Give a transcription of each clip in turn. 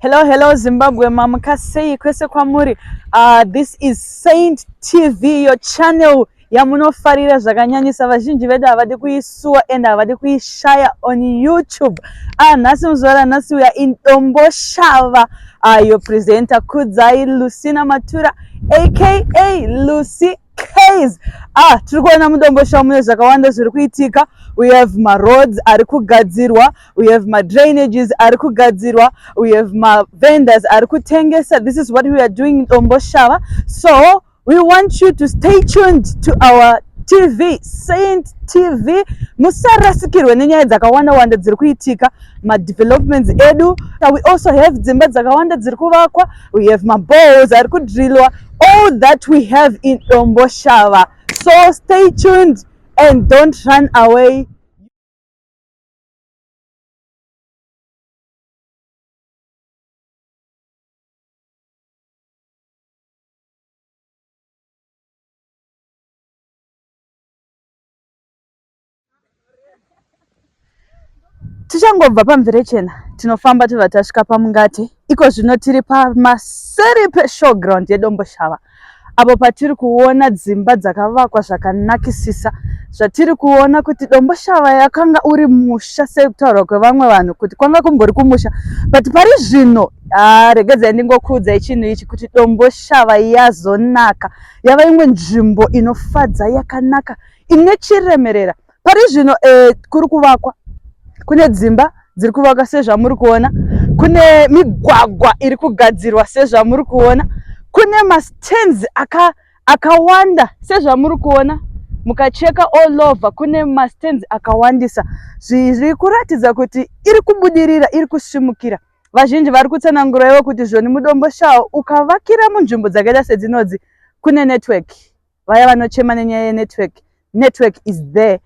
Hello, hello Zimbabwe, mamuka sei kwese kwamuri. This is Saint TV, your channel yamunofarira zvakanyanyisa. Vazhinji vedu havadi kuisuwa and havadi kuishaya on YouTube. Nhasi muzuva ranhasi we are in Domboshava. Your presenter Kudzai Lucina Matura aka Lucy Kays. Tiri kuona muDomboshava mune zvakawanda zviri kuitika. We have maroads ari kugadzirwa, we have madrainages ari kugadzirwa, we have mavendors ari kutengesa. This is what we are doing in Domboshava. So we want you to stay tuned to our TV, Saint TV. Musarasikirwe nenyaya dzakawanda wanda dziri kuitika, madevelopments edu. We also have dzimba dzakawanda dziri kuvakwa, we have maboreholes ari kudrillwa, all that we have in Domboshava. So stay tuned and don't run away. Tichangobva paMverechena tinofamba tobva tasvika paMungate. Iko zvino tiri pamaseri peshowground yeDomboshava, apo patiri kuona dzimba dzakavakwa zvakanakisisa. Zvatiri kuona kuti Domboshava yakanga uri musha, sekutaurwa kwevamwe vanhu kuti kwanga kumbori kumusha, but pari zvino regedzai ndingokuudzai chinhu ichi kuti Domboshava yazonaka, yava imwe nzvimbo inofadza, yakanaka, ine chiremerera. Pari zvino kuri kuvakwa, kune dzimba dziri kuvakwa sezvamuri kuona, kune migwagwa iri kugadzirwa sezvamuri kuona, kune mastands akawanda sezvamuri kuona. Mukacheka all over kune mastands akawandisa, zviri kuratidza kuti iri kubudirira, iri kusimukira. Vazhinji vari kutsanangura ivo kuti zvoni muDomboshava ukavakira munzvimbo dzakaita sedzinodzi kune network. Vaya vanochema nenyaya yenetwork, network is there.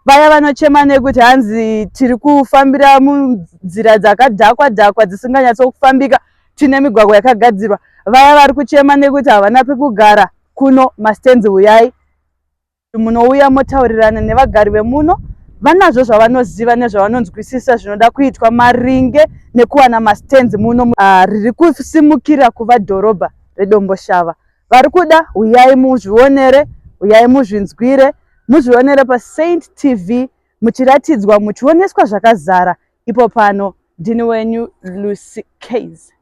Vaya vanochema nekuti hanzi tiri kufambira munzira dzakadhakwa dhakwa dzisinganyatsokufambika, tine migwagwa yakagadzirwa. Vaya vari kuchema nekuti havana pekugara, kuno mastands, uyai munouya motaurirana nevagari vemuno, vanazvo zvavanoziva nezvavanonzwisisa zvinoda kuitwa maringe nekuwana mastands muno. Riri kusimukira kuva dhorobha reDomboshava. Vari kuda, uyai muzvionere, uyai muzvinzwire, muzvionere paSaint TV muchiratidzwa, muchioneswa zvakazara ipo pano. Ndini wenyu Lucy Kays.